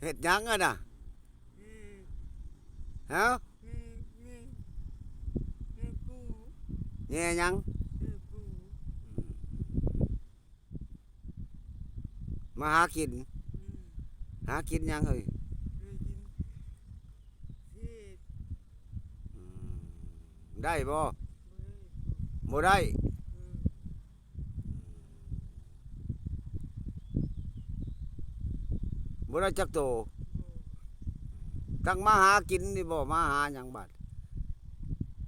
ເຮັດຫຍັງຫັ້ນນະ? ຮະ? ແຍ່ຫຍັງ? ມາຫາກິນ. ຫາກິນຫຍັງເອີຍ? ອືມ ໄດ້ບໍ່? ບໍ່ໄດ້. ບໍ່ໄດ້ຈັກໂຕ. ຕັ້ງມາຫາກິນນີ້ບໍ່? ມາຫາຫຍັງບາດ?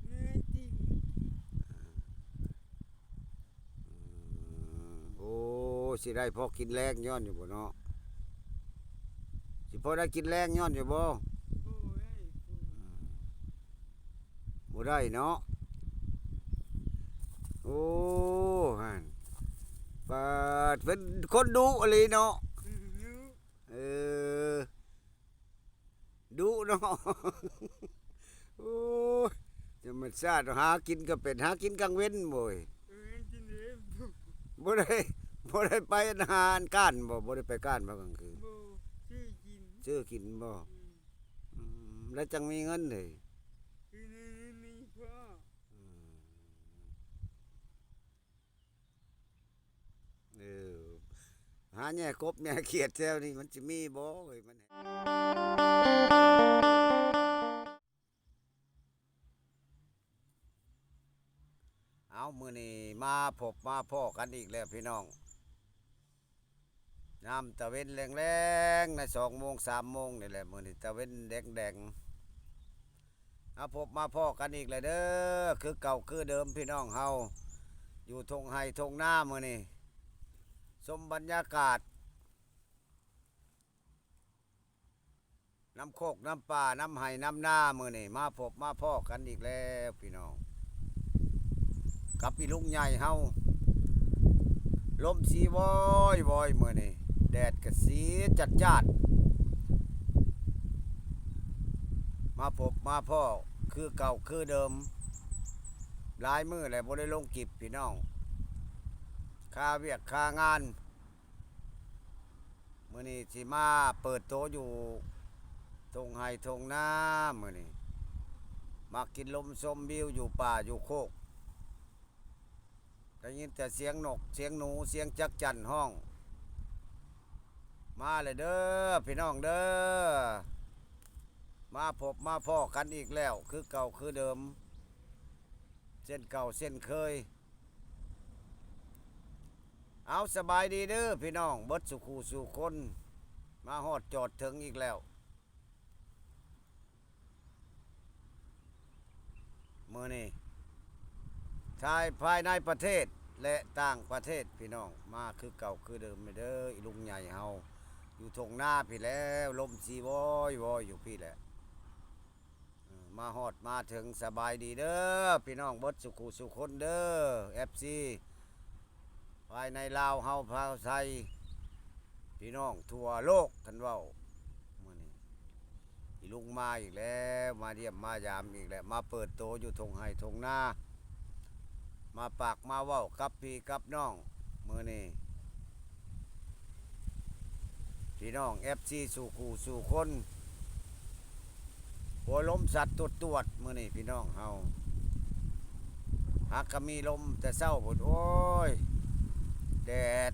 ອືມ ໂອ້ ຊິໄດ້ພໍກິນແລງຍ້ອນຢູ່ບໍ່ເນາະ? ຊິພໍໄດ້ກິນແລງຍ້ອນຢູ່ບໍ່? ບໍ່ໄດ້ເນາະ. ໂອ້ ຫັ້ນ ປາດ ເປັນຄົນດຸອີ່ຫຼີເນາະ. ເອີ ດຸເນາະ. ໂອ້ຍ ທຳມະຊາດ ຫາກິນກໍເປັນ ຫາກິນກາງເວັນບໍ່? ບໍ່ໄດ້ ບໍ່ໄດ້ໄປຫາການບໍ່? ບໍ່ໄດ້ໄປການບໍ່ກາງຄືນ? ຊື້ກິນບໍ່? ອືມ ແລ້ວຈັ່ງມີເງິນເດ້. ເອີ ຫາແຍ່ກົບແຍ່ຂຽດແຖວນີ້ມັນຊິມີບໍ່ເອີຍ? ມັນ ເອົາ ມື້ນີ້ມາພົບມາພໍ້ກັນອີກແລ້ວພີ່ນ້ອງ. ຍາມຕາເວັນແລງໆ ໃນສອງໂມງສາມໂມງນີ້ແຫຼະ ມື້ນີ້ຕາເວັນແດງໆ ມາພົບມາພໍ້ກັນອີກແລ້ວເດີ ຄືເກົ່າຄືເດີມພີ່ນ້ອງເຮົາ ຢູ່ທົ່ງໄຮ່ທົ່ງນາມື້ນີ້ ຊົມບັນຍາກາດ ນ້ຳໂຄກນ້ຳປ່າ ນ້ຳໄຮ່ນ້ຳນາ ມື້ນີ້ມາພົບມາພໍ້ກັນອີກແລ້ວພີ່ນ້ອງ ກັບອີລຸງໃຫຍ່ເຮົາ ລົມສີວອຍໆ ມື້ນີ້ ແດດກະສີຈັດຈ້ານ ມາພົບມາພໍ້ຄືເກົ່າຄືເດີມ ຫຼາຍມື້ແລ້ວບໍ່ໄດ້ລົງກິບພີ່ນ້ອງ ຄາວຽກຄາງານ. ມື້ນີ້ຊິມາເປີດໂຕຢູ່ທົ່ງໄຮ່ທົ່ງນາ ມື້ນີ້ມາກິນລົມຊົມວິວຢູ່ປ່າຢູ່ໂຄກ ໄດ້ຍິນແຕ່ສຽງນົກສຽງໜູ ສຽງຈັກຈັ່ນຮ້ອງ ມາເລີຍເດີພີ່ນ້ອງເດີ ມາພົບມາພໍ້ກັນອີກແລ້ວ ຄືເກົ່າຄືເດີມ ເຊັ່ນເກົ່າເຊັ່ນເຄີຍ. ເອົາ ສະບາຍດີເດີພີ່ນ້ອງເບິດສູ່ຄູ່ສູ່ຄົນ ມາຮອດຈອດເຖິງອີກແລ້ວ ມື້ນີ້ ທາງພາຍໃນປະເທດ ແລະ ຕ່າງປະເທດ ພີ່ນ້ອງ ມາຄືເກົ່າຄືເດີມເດີ ອີລຸງໃຫຍ່ເຮົາ ຢູ່ທົ່ງນາພີ້ແຫຼະ ລົມສີວອຍໆ ຢູ່ພີ້ແຫຼະ. ເອີ ມາຮອດມາເຖິງ ສະບາຍດີເດີພີ່ນ້ອງເບິດສູ່ຄູ່ສູ່ຄົນເດີ ເອັຟຊີ ພາຍໃນລາວເຮົາ ພາວໄທ ພີ່ນ້ອງທົ່ວໂລກ ຄັນເວົ້າ ມື້ນີ້ອີລຸງມາອີກແລ້ວ ມາຢ້ຽມມາຢາມອີກແລ້ວ ມາເປີດໂຕຢູ່ທົ່ງໄຮ່ທົ່ງນາ ມາປາກມາເວົ້າກັບພີ່ກັບນ້ອງ ມື້ນີ້ ພີ່ນ້ອງເອັຟຊີສູ່ຄູ່ສູ່ຄົນ ໂອ້ຍ ລົມສັດຕວດໆ ມື້ນີ້ພີ່ນ້ອງເຮົາ ຫາກະມີລົມແຕ່ເຊົ້າພຸ້ນ ໂອ້ຍ ແດດ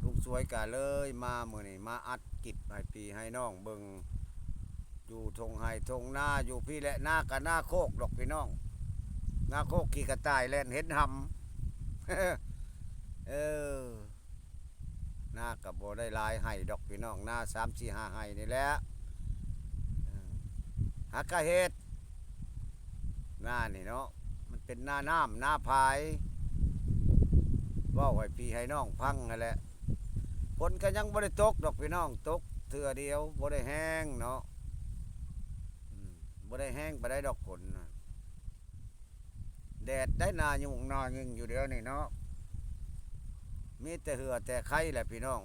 ລຸງສວຍກະເລີຍມາມື້ນີ້ ມາອັດກິບໃຫ້ພີ່ໃຫ້ນ້ອງເບິ່ງ ຢູ່ທົ່ງໄຮ່ທົ່ງນາ ຢູ່ພີ້ແຫຼະ ນາກະນາໂຄກດອກພີ່ນ້ອງ ນາໂຄກຂີ້ກະຕ່າຍແລ່ນເຫັນຫຳ ເອີ ນາກະບໍ່ໄດ້ຫຼາຍໄຮ່ດອກພີ່ນ້ອງ ນາສາມສີ່ຫ້າໄຮ່ນີ້ແຫຼະ ຫາກະເຮັດ ນານີ້ເນາະ ມັນເປັນນານ້ຳນາພາຍ ເວົ້າໃຫ້ພີ່ໃຫ້ນ້ອງຟັງຫັ້ນແຫຼະ ຝົນກະຍັງບໍ່ໄດ້ຕົກດອກພີ່ນ້ອງ ຕົກເທື່ອດຽວ ບໍ່ໄດ້ແຮງເນາະ ອືມ ບໍ່ໄດ້ແຮງປານໃດດອກຝົນນະ ແດດໄດ໋ ໜ້າຫຍຸ້ງໜ້າຫຍິງຢູ່ດຽວນີ້ເນາະ ມີແຕ່ເຫື່ອແຕ່ໄຄແຫຼະພີ່ນ້ອງ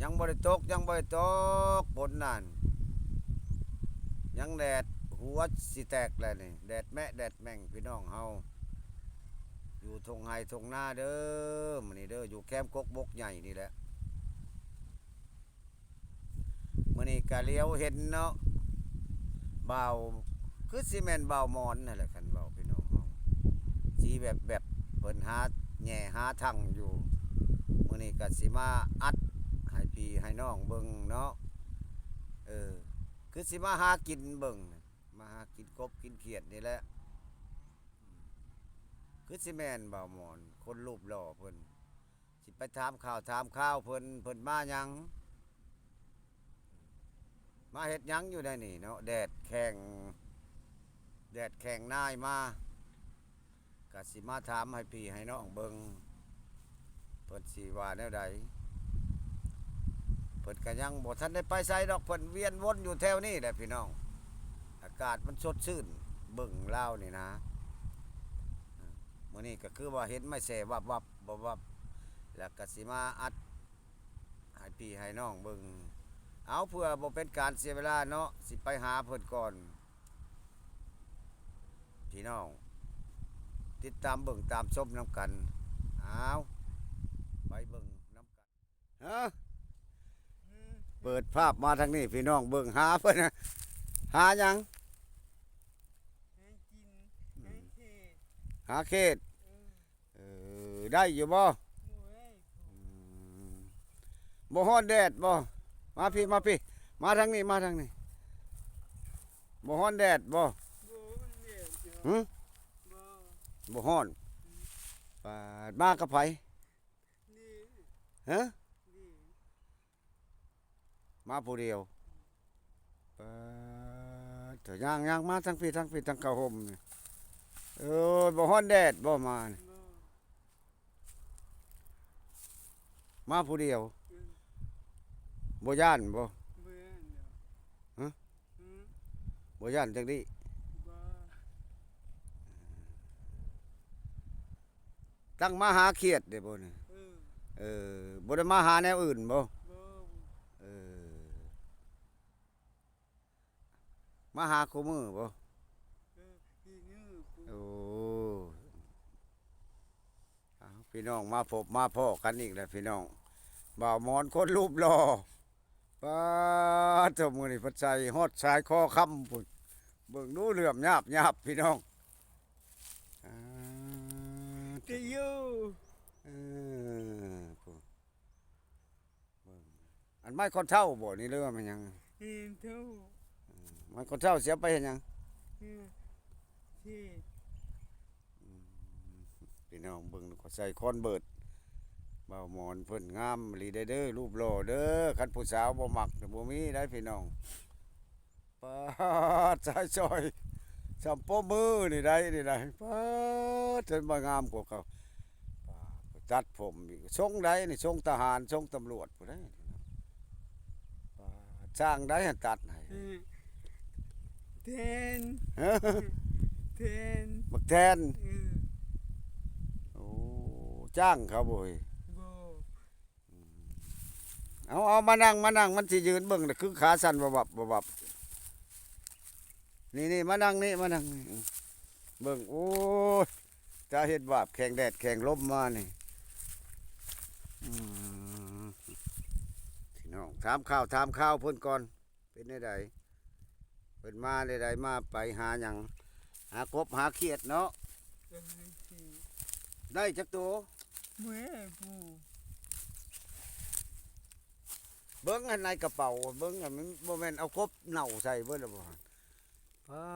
ຍັງບໍ່ໄດ້ຕົກ ຍັງບໍ່ໄດ້ຕົກ ຝົນນັ້ນ ຍັງແດດຫົວຊິແຕກແລ້ວນີ້ ແດດແມະແດດແມ່ງ ພີ່ນ້ອງເຮົາ ຢູ່ ທົ່ງໄຮ່ທົ່ງນາເດີ ມື້ນີ້ເດີ ຢູ່ແຄມກົກບົກໃຫຍ່ນີ້ແຫຼະ. ມື້ນີ້ກະຫຼຽວເຫັນເນາະ ບ່າວ ຄືຊິແມ່ນບ່າວໝອນນັ້ນແຫຼະ ຄັນເວົ້າພີ່ນ້ອງເຮົາ ສີແວບໆ ເພິ່ນຫາແຫຍ່ຫາທັງຢູ່. ມື້ນີ້ກະຊິມາອັດໃຫ້ພີ່ໃຫ້ນ້ອງເບິ່ງເນາະ ເອີ ຄືຊິມາຫາກິນເບິ່ງ ມາຫາກິນກົບກິນຂຽດນີ້ແຫຼະ. ຄືຊິແມ່ນບ່າວໝອນ ຄົນຮູບຫຼໍ່ເພິ່ນ ຊິໄປຖາມຂ່າວຖາມຄາວເພິ່ນ ເພິ່ນມາຫຍັງ ມາເຮັດຫຍັງຢູ່ໃນນີ້ເນາະ ແດດແຂ່ງ ແດດແຂ່ງນາຍມາ ກະຊິມາຖາມໃຫ້ພີ່ໃຫ້ນ້ອງເບິ່ງ ເພິ່ນຊິວ່າແນວໃດ. ເພິ່ນກະຍັງບໍ່ທັນໄດ້ໄປໃສດອກ ເພິ່ນວຽນວົນຢູ່ແຖວນີ້ແຫຼະພີ່ນ້ອງ. ອາກາດມັນສົດຊື່ນ ເບິ່ງລາວນີ້ນະ ມື້ນີ້ກະຄືວ່າເຫັນໄມ້ແຊວັບໆ ວັບໆ ແລ້ວກະຊິມາອັດໃຫ້ພີ່ໃຫ້ນ້ອງເບິ່ງ. ເອົາ ເພື່ອບໍ່ເປັນການເສຍເວລາເນາະ ຊິໄປຫາເພິ່ນກ່ອນ ພີ່ນ້ອງ ຕິດຕາມເບິ່ງຕາມຊົມນຳກັນ. ເອົາ ໄປເບິ່ງນຳກັນ. ຮະ ເປີດພາບມາທາງນີ້ ພີ່ນ້ອງເບິ່ງ ຫາເພິ່ນ ຫາຫຍັງ? ຫາກິນ ຫາເຂດ ຫາເຂດ ເອີ ເອີ ໄດ້ຢູ່ບໍ່? ບໍ່ໄດ້ ອືມ ບໍ່ຮ້ອນແດດບໍ່? ມາພີ້ ມາພີ້ ມາທາງນີ້ ມາທາງນີ້ ບໍ່ຮ້ອນແດດບໍ່? ບໍ່ຮ້ອນແດດດອກ ຫື? ບໍ່ ບໍ່ຮ້ອນ ອືມ ປາດ ມາກັບໃຜ? ນີ້ ຮະ? ນີ້ ມາຜູ້ດຽວ ປາດ ເຈົ້າ ຍ່າງ ຍ່າງມາທາງພີ້ ທາງພີ້ ທາງເຂົ້າຮົ່ມນີ້ ເອີ ບໍ່ຮ້ອນແດດບໍ່ມານີ້? ບໍ່ ມາຜູ້ດຽວ ອືມ ບໍ່ຢ້ານບໍ່? ບໍ່ຢ້ານດອກ ຮະ? ອືມ ບໍ່ຢ້ານຈັກດີ້ ບໍ່ ຕັ້ງມາຫາຂຽດເດ້ບໍ່ນີ້? ເອີ ເອີ ບໍ່ໄດ້ມາຫາແນວອື່ນບໍ່? ບໍ່ ບໍ່ ເອີ ມາຫາຄູ່ມື້ບໍ່? ເອີ ກີ້ມື້ພຸ້ນ ໂອ້ ເອົາ ພີ່ນ້ອງ ມາພົບມາພໍ້ກັນອີກແລ້ວພີ່ນ້ອງ ບ່າວໝອນຄົນຮູບຫຼໍ່. ປາດໂທ້ ມື້ນີ້ເພິ່ນໃສ່ຮອດສາຍຄໍຄຳພຸ້ນ ເບິ່ງດູ ເຫຼື້ອມຍາບໆ ພີ່ນ້ອງ ອາ ແຕ່ຢູ່ ເອີ ພຸ້ນ ເບິ່ງ ອັນໄມ້ຂ້ອນເທົ້າບໍ່ນີ້ ຫຼືວ່າແມ່ນຫຍັງ? ແມ່ນເທົ້າ ເອີ ໄມ້ຂ້ອນເທົ້າຊິເອົາໄປເຮັດຫຍັງ? ເຮັດ ອືມ ພີ່ນ້ອງເບິ່ງ ເຂົາໃສ່ຄອນເບີດ ບ່າວໝອນເພິ່ນງາມອີ່ຫຼີເດ້ ຮູບຫຼໍ່ເດີ ຄັນຜູ້ສາວບໍ່ມັກ ບໍ່ມີໄດ໋ພີ່ນ້ອງ. ປາດ ຊາຍຊອຍ ຊ່ຳປົບມືນີ້ໄດ໋ ນີ້ໄດ໋ ປາດ ຈົນມາງາມກວ່າເກົ່າ ປາດ ຕັດຜົມອີກ ຊົງໃດນີ້ ຊົງທະຫານ ຊົງຕຳຫຼວດ ຜູ້ໃດ ປາດ ຊ່າງໃດຫັ້ນຕັດໃຫ້? ເອີ ແທນ ຮະ? ແທນ ບັກແທນ ເອີ ໂອ້ ຈ້າງເຂົາບໍ່ເຮີ້ຍ? ບໍ່ ອືມ ເອົາ ເອົາ ມານັ່ງ ມານັ່ງ ມັນຊິຢືນເບິ່ງ ຄືຂາສັ່ນວັບໆ ວັບໆ ນີ້ໆ ມານັ່ງນີ້ ມານັ່ງນີ້ ເບິ່ງ ໂອ້ຍ ຈະເຮັດວາບແຂ່ງແດດແຂ່ງລົມມານີ້ ອືມ ພີ່ນ້ອງ ຖາມຂ່າວ ຖາມຂ່າວເພິ່ນກ່ອນ ເປັນແນວໃດ ເພິ່ນມາແນວໃດ ມາໄປຫາຫຍັງ? ຫາກົບຫາຂຽດເນາະ ເອີ ໄດ້ຈັກໂຕ? ເມື່ອຍຜູ້ ເບິ່ງຫັ້ນໃນກະເປົາ ເບິ່ງຫັ້ນ ມັນບໍ່ແມ່ນເອົາກົບເນົ່າໃສ່ເບິດແລ້ວບໍ່? ປາ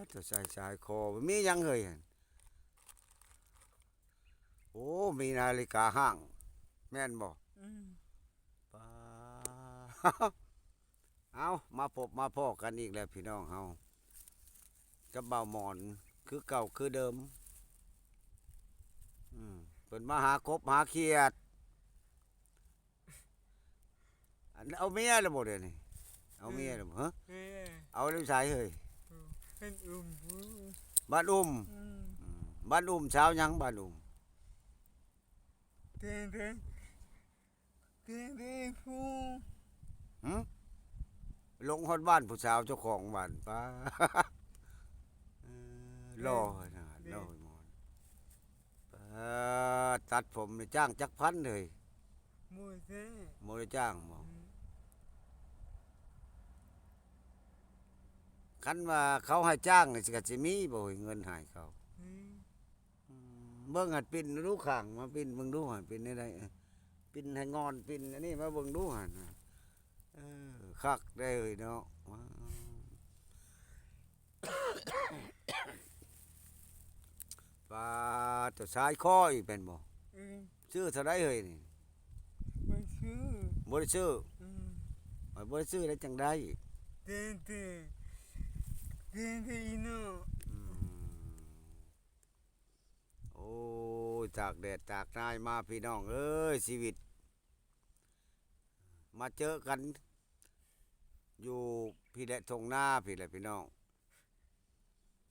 ດ ເຈົ້າໃສ່ສາຍຄໍ ມີຫຍັງເຮີ້ຍຫັ້ນ? ໂອ້ ມີນາລິກາຫ້າງ ແມ່ນບໍ່? ອືມ ປາດ ເອົາ ມາພົບມາພໍ້ກັນອີກແລ້ວພີ່ນ້ອງເຮົາ ກັບບ່າວໝອນ ຄືເກົ່າຄືເດີມ ອືມ ເພິ່ນມາຫາກົບຫາຂຽດ ອັນ ເອົາເມຍແລ້ວບໍ່ດຽວນີ້? ເອົາເມຍແລ້ວບໍ່? ເອີ ຮະ? ເອີ ເອົາຢູ່ໃສເຮີ້ຍ? ເພິ່ນອຸ້ມ ບ້ານອຸ້ມ ອືມ ອືມ ບ້ານອຸ້ມ ຊາວຫຍັງບ້ານອຸ້ມ? ເທິງ ເທິງ ເທິງ ເທິງພູ ຫື? ລົງຮອດບ້ານຜູ້ສາວເຈົ້າຂອງບ້ານ ປາ ເອີ ຫຼໍ່ນະ ເອີ ຫຼໍ່ໝອນ ປາ ຕັດຜົມນີ້ຈ້າງຈັກພັນເລີຍ? ບໍ່ໄດ້ ບໍ່ໄດ້ຈ້າງບໍ? ອືມ ຄັນວ່າເຂົາໃຫ້ຈ້າງນີ້ ກະຊິມີບໍ່ເງິນໃຫ້ເຂົາ? ອືມ ອືມ ເບິ່ງຫັ້ນ ປິ່ນດູຂ້າງ ມາປິ່ນເບິ່ງດູຫັ້ນ ປິ່ນແນວໃດ? ເອີ ປິ່ນໃຫ້ງອນ ປິ່ນອັນນີ້ມາເບິ່ງດູຫັ້ນນະ. ເອີ ຄັກໄດ໋ເອີຍເນາະ. ວ້າວ ປາດໂທ້ ສາຍຄໍອີກແມ່ນບໍ່? ອືມ ຊື້ເທົ່າໃດເຮີ້ຍນີ້? ບໍ່ໄດ້ຊື້ ບໍ່ໄດ້ຊື້. ອືມ ຂ້ອຍບໍ່ໄດ້ຊື້ໄດ້ຈັ່ງໃດ? ເດີ ເດີ ເດີ ເດີເນາະ. ອືມ ໂອ້ຍ ຕາກແດດຕາກນາຍມາ ພີ່ນ້ອງເອີຍ ຊີວິດ ມາເຈີກັນຢູ່ພີ້ແຫຼະ ທົ່ງນາພີ້ແຫຼະ ພີ່ນ້ອງ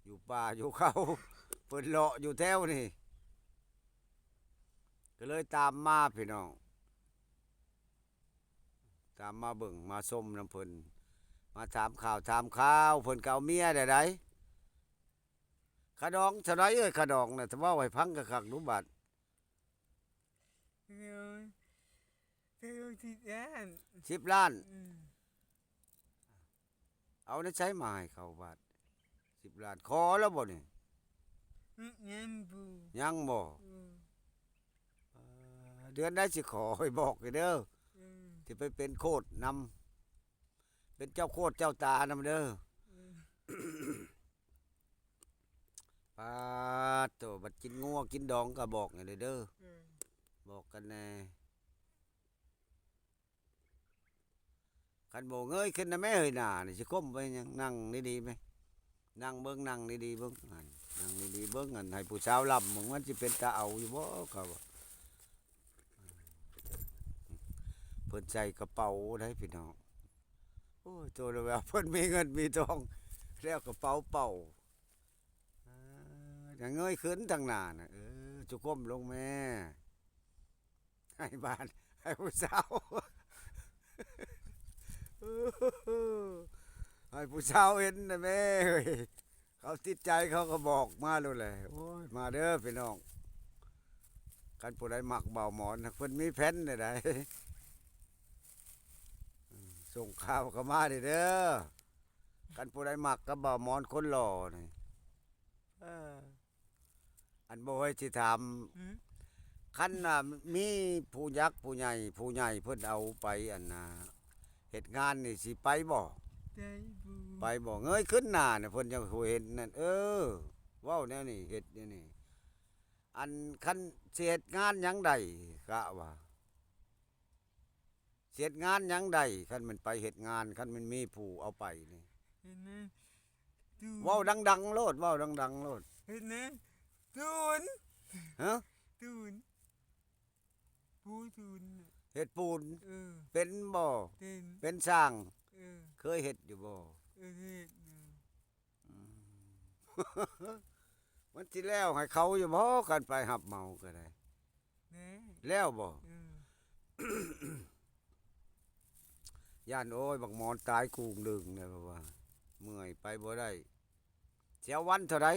ຢູ່ປ່າຢູ່ເຂົາ ເພິ່ນເລາະຢູ່ແຖວນີ້ ກະເລີຍຕາມມາ ພີ່ນ້ອງ ຕາມມາເບິ່ງມາຊົມນຳເພິ່ນ ມາຖາມຂ່າວຖາມຄາວ. ເພິ່ນກະເອົາເມຍແລ້ວໃດ໋. ຄ່າດອງເທົ່າໃດເອີຍ? ຄ່າດອງນະ ເວົ້າໃຫ້ຟັງຄັກໆດູບາດ. ສິບລ້ານ. ອືມ ເອົາໃນໃສມາໃຫ້ເຂົາບາດ ສິບລ້ານ? ຂໍແລ້ວບໍ່ນີ້? ອືມ ຍັງບໍ່ ຍັງບໍ່? ອືມ ເອີ ເດືອນໃດຊິຂໍໃຫ້ບອກໃຫ້ເດີ. ອືມ ຊິໄປເປັນໂຄດນຳ ເປັນເຈົ້າໂຄດເຈົ້າຕານຳເດີ. ອືມ ປາດໂທ້ ບັດກິນງົວກິນດອງກະບອກໃຫ້ເດີ. ອືມ ບອກກັນແດ່. ຄັນບໍ່ເງີຍຂຶ້ນນະແມ້ເຮີ້ຍ ໜ້ານີ້ຊິກົ້ມໄປຫຍັງ? ນັ່ງດີໆແມ້ ນັ່ງເບິ່ງ ນັ່ງດີໆເບິ່ງຫັ້ນ ນັ່ງດີໆເບິ່ງຫັ້ນ ໃຫ້ຜູ້ສາວລຳເບິ່ງ ມັນຊິເປັນຕາເອົາຢູ່ບໍ່? ເຂົາວ່າ ເພິ່ນໃສ່ກະເປົາໄດ໋ພີ່ນ້ອງ. ໂອ້ຍ ໂຕລະວ່າເພິ່ນມີເງິນມີທອງ ແລ້ວກະເປົາເປົ່າ. ເອີ ເງີຍຂຶ້ນທາງໜ້ານະ ເອີ ຈຸກົ້ມລົງແມ້ ໃຫ້ບ້ານ ໃຫ້ຜູ້ສາວ ໃຫ້ຜູ້ສາວເຫັນນະແມ້ເອີຍ. ເຂົາຕິດໃຈເຂົາກະບອກມາໂລດແຫຼະ. ໂອ້ຍ ມາເດີພີ່ນ້ອງ ຄັນຜູ້ໃດມັກບ່າວໝອນ ເພິ່ນມີແຜ່ນໃດ ສົ່ງຂ່າວເຂົ້າມາເດີ. ຄັນຜູ້ໃດມັກກັບບ່າວໝອນຄົນຫຼໍ່ນີ້ ເອີ ອັນບໍ່ ເຮີ້ຍ ຊິຖາມ ອືມ ຄັນວ່າມີຜູ້ຍັກຜູ້ໃຫຍ່ ຜູ້ໃຫຍ່ເພິ່ນເອົາໄປ ອັນນ່າ ເຮັດງານນີ້ ຊິໄປບໍ່? ໄປບໍ່? ໄປບໍ່? ເງີຍຂຶ້ນໜ້ານະ ເພິ່ນຍັງບໍ່ເຫັນນັ້ນ. ເອີ ເວົ້າແນວນີ້ ເຮັດແນວນີ້ ອັນ ຄັນຊິເຮັດງານຫຍັງໃດ ກະວ່າ ຊິເຮັດງານຫຍັງໃດ ຄັນແມ່ນໄປເຮັດງານ ຄັນແມ່ນມີຜູ້ເອົາໄປນີ້? ເຫັນໄໝ? ເວົ້າດັງໆໂລດ ເວົ້າດັງໆໂລດ. ເຫັນໄໝ? ຕູນ. ຮະ? ຕູນ. ປູນ. ເຮັດປູນ. ເອີ. ເປັນບໍ່? ເປັນ. ເປັນຊ່າງ. ເອີ. ເຄີຍເຮັດຢູ່ບໍ່? ເອີ ເຮັດຢູ່. ອືມ ມັນຊິແລ້ວໃຫ້ເຂົາຢູ່ບໍ່ ຄັນໄປຮັບເໝົາກະໄດ້? ແລ້ວ. ແລ້ວບໍ່? ເອີ. ຢ້ານ ໂອ້ຍ ບັກໝອນຕາຍກຸງດຶງແລ້ວວ່າ ເມື່ອຍໄປບໍ່ໄດ້. ຊິເອົາວັນເທົ່າໃດ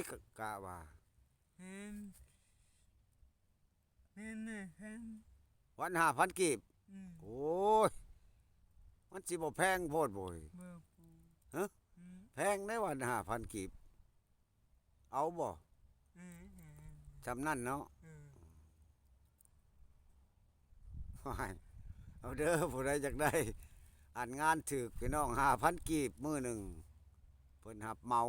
ກະວ່າ? ແມ່ນ. ແມ່ນ ແມ່ນ ແພງ. ວັນຫ້າພັນກີບ. ອືມ. ໂອ້ຍ ມັນຊິບໍ່ແພງໂພດບໍ່? ບໍ່. ຮະ? ອືມ. ແພງໃດ໋ ວັນຫ້າພັນກີບ ເອົາບໍ່? ເອີ ເອີ ຊ່ຳນັ້ນເນາະ. ເອີ. ວ້າຍ ເອົາເດີ ຜູ້ໃດຢາກໄດ້ ອັນງານຖືກ ພີ່ນ້ອງ ຫ້າພັນກີບມື້ໜຶ່ງ ເພິ່ນຮັບເໝົາ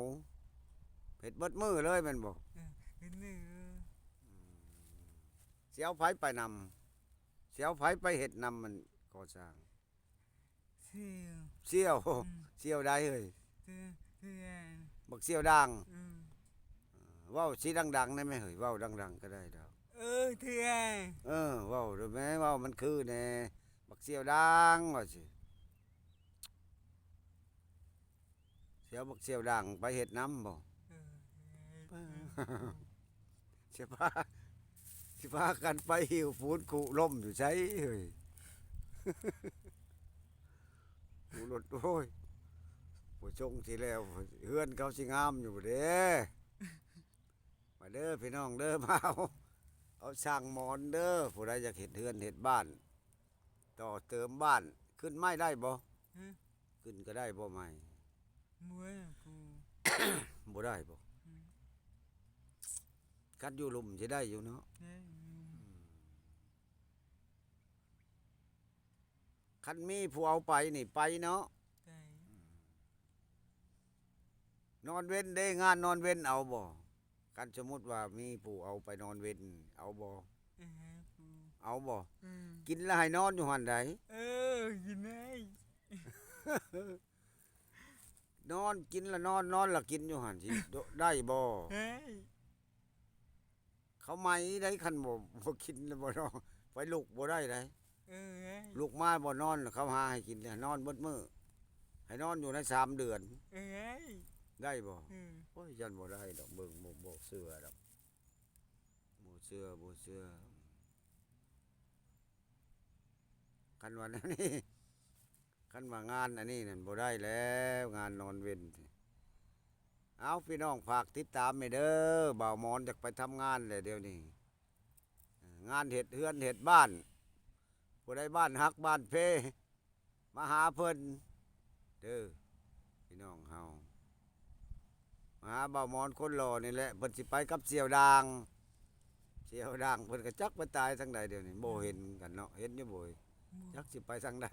ເຮັດເບິດມື້ເລີຍແມ່ນບໍ່? ເອີ ເຮັດມື້. ອືມ ຊິເອົາໃຜໄປນຳ? ຊິເອົາໃຜໄປເຮັດນຳມັນກໍ່ສ້າງ? ສ່ຽວ. ສ່ຽວ. ອືມ. ສ່ຽວໃດເຮີ້ຍ? ສ່ຽວ ສ່ຽວ ບັກສ່ຽວດ່າງ. ອືມ. ເອີ ເວົ້າຊິດັງໆໄດ້ໄໝເຮີ້ຍ? ເວົ້າດັງໆກະໄດ້ດອກ. ເອີ ສ່ຽວ. ເອີ ເວົ້າໂລດແມ້ ເວົ້າມັນຄືແດ່ ບັກສ່ຽວດ່າງ ວ່າຊິ ຊິເອົາບັກສ່ຽວດ່າງໄປເຮັດນຳບໍ່? ເອີ. ເອີ. ຊິພາ ຊິພາກັນໄປຫິ້ວປູນຄຸລົ້ມຢູ່ໃສເຮີ້ຍ? ໂອ້ ລົດ ໂອ້ຍ ບໍ່ຊົງຊິແລ້ວ ເຮືອນເຂົາຊິງາມຢູ່ບໍ່ເດ້? ມາເດີພີ່ນ້ອງເດີ ມາເອົາ ເອົ າຊ່າງໝອນເດີ ຜູ້ໃດຢາກເຮັດເຮືອນເຮັດບ້ານ ຕໍ່ເຕີມບ້ານ ຂຶ້ນໄມ້ໄດ້ບໍ່? ຮະ? ຂຶ້ນກໍໄດ້ບໍ່ໄມ້? ບໍ່ໄດ້ ບໍ່ໄດ້ບໍ່? ອືມ ຄັນຢູ່ລຸ່ມຊິໄດ້ຢູ່ເນາະ? ໄດ້ຢູ່ ອືມ ຄັນມີຜູ້ເອົາໄປນີ້ໄປເນາະ? ໄດ້ ອືມ ນອນເວັນເດ້ ງານນອນເວັນເອົາບໍ່? ຄັນສົມມຸດວ່າມີຜູ້ເອົາໄປນອນເວັນ ເອົາບໍ່? ເອີ ເອົາບໍ່? ອືມ ກິນແລ້ວໃຫ້ນອນຢູ່ຫັ້ນໃດ໋? ເອີ ກິນໄດ້ ນອນ ກິນແລ້ວນອນ ນອນແລ້ວກິນຢູ່ຫັ້ນ ຊິ ໄດ້ບໍ່? ໄດ້ ເຂົາໄໝໄດ໋ ຄັນບໍ່ ບໍ່ກິນແລ້ວບໍ່ນອນ ໄປລຸກບໍ່ໄດ້ໃດ໋. ເອີ ລຸກມາບໍ່ນອນ ເຂົາຫາໃຫ້ກິນ ໃຫ້ນອນເບິດມື້ ໃຫ້ນອນຢູ່ໃນສາມເດືອນ. ເອີ ໄດ້ບໍ່? ເອີ ໂອ້ຍ ຢ້ານບໍ່ໄດ້ດອກ ເບິ່ງບໍ່ ບໍ່ເຊື່ອດອກ ບໍ່ເຊື່ອ ບໍ່ເຊື່ອ ຄັນວ່າແນວນີ້ ຄັນວ່າງານອັນນີ້ນັ້ນບໍ່ໄດ້ແລ້ວ ງານນອນເວັນ. ເອົາ ພີ່ນ້ອງຝາກຕິດຕາມແດ່ເດີ ບ່າວໝອນຢາກໄປທຳງານແຫຼະດຽວນີ້ ງານເຮັດເຮືອນເຮັດບ້ານ ຜູ້ໃດບ້ານຮັກບ້ານເພ ມາຫາເພິ່ນເດີ ພີ່ນ້ອງເຮົາ. ມາຫາບ່າວໝອນຄົນຫຼໍ່ນີ້ແຫຼະ ເພິ່ນຊິໄປກັບສ່ຽວດ່າງ. ສ່ຽວດ່າງເພິ່ນກໍຈັກໄປຕາຍທາງໃດດຽວນີ້ ບໍ່ເຫັນກັນເນາະ ເຫັນຢູ່ບໍ່? ບໍ່ ຈັກຊິໄປທາງໃດ.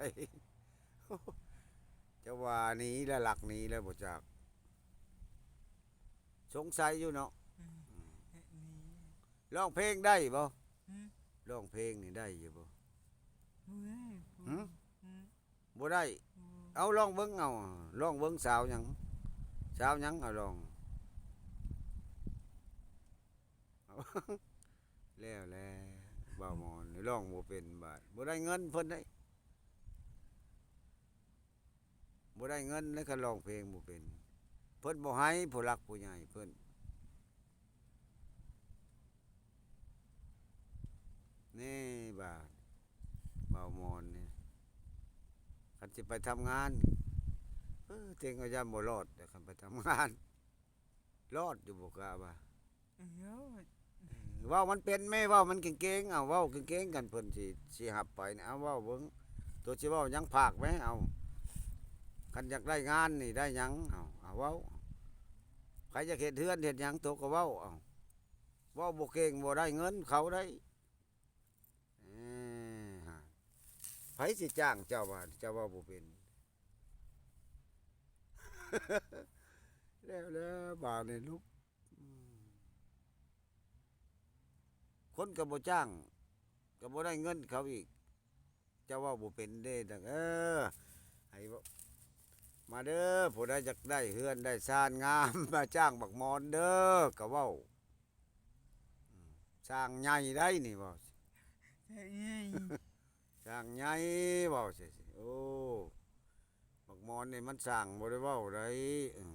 ຈະວ່າໜີແລ້ວ ລັກໜີແລ້ວບໍ່ຈັກ ສົງໄສຢູ່ເນາະ. ອືມ ອືມ ແບບນີ້ ຮ້ອງເພງໄດ້ບໍ່? ຫຶ? ຮ້ອງເພງນີ້ໄດ້ຢູ່ບໍ່? ບໍ່ໄດ້ ຫຶ? ບໍ່ໄດ້ ບໍ່ ເອົາ ລອງເບິ່ງ ເອົາ ລອງເບິ່ງ ສາວຫຍັງ ສາວຫຍັງ ເອົາ ລອງ ແລ້ວແຫຼະ ບ່າວໝອນ ຮ້ອງບໍ່ເປັນ ບາດບໍ່ໄດ້ເງິນເພິ່ນເດ້ ບໍ່ໄດ້ເງິນເດ້ ຄັນຮ້ອງເພງບໍ່ເປັນ ເພິ່ນບໍ່ໃຫ້ ຜູ້ຫຼັກຜູ້ໃຫຍ່ເພິ່ນ. ນີ້ບາດ ບ່າວໝອນນີ້ ຄັນຊິໄປທຳງານ ເອີ ເຕັງວ່າຢ້ານບໍ່ລອດ ຄັນໄປທຳງານ ລອດຢູ່ບໍ່ ກະວ່າ ລອດ ເວົ້າມັນເປັນແມ້ ເວົ້າມັນເກັ່ງໆ ເອົາ ເວົ້າເກັ່ງໆ ຄັນເພິ່ນຊິ ຊິຮັບໄປນະ ເອົາ ເວົ້າເບິ່ງ ໂຕຊິເວົ້າຫຍັງ ພາກແມ້ ເອົາ ຄັນຢາກໄດ້ງານນີ້ ໄດ້ຫຍັງ ເອົາ ເອົາ ເວົ້າ ໃຜຢາກເຮັດເຮືອນເຮັດຫຍັງ ໂຕກໍເວົ້າ ເອົາ ເວົ້າບໍ່ເກັ່ງ ບໍ່ໄດ້ເງິນເຂົາໄດ໋. ເອີ ໃຜຊິຈ້າງເຈົ້າ ວ່າເຈົ້າເວົ້າບໍ່ເປັນ ແລ້ວ ແລ້ວບາດນີ້ລູກ ອືມ ຄົນກໍບໍ່ຈ້າງ ກໍບໍ່ໄດ້ເງິນເຂົາອີກ ເຈົ້າເວົ້າບໍ່ເປັນເດ້ ເອີ ໃຫ້ເວົ້າ ມາເດີ ຜູ້ໃດຢາກໄດ້ເຮືອນໄດ້ຊານງາມ ມາຈ້າງບັກໝອນເດີ ກໍເວົ້າ ອືມ ຊ່າງໃຫຍ່ໄດ໋ນີ້ ເວົ້າ ຊ່າງໃຫຍ່ ຊ່າງໃຫຍ່ ເວົ້າ ໂອ້ ບັກໝອນນີ້ມັນຊ່າງບໍ່ໄດ້ເວົ້າໄດ໋ ອືມ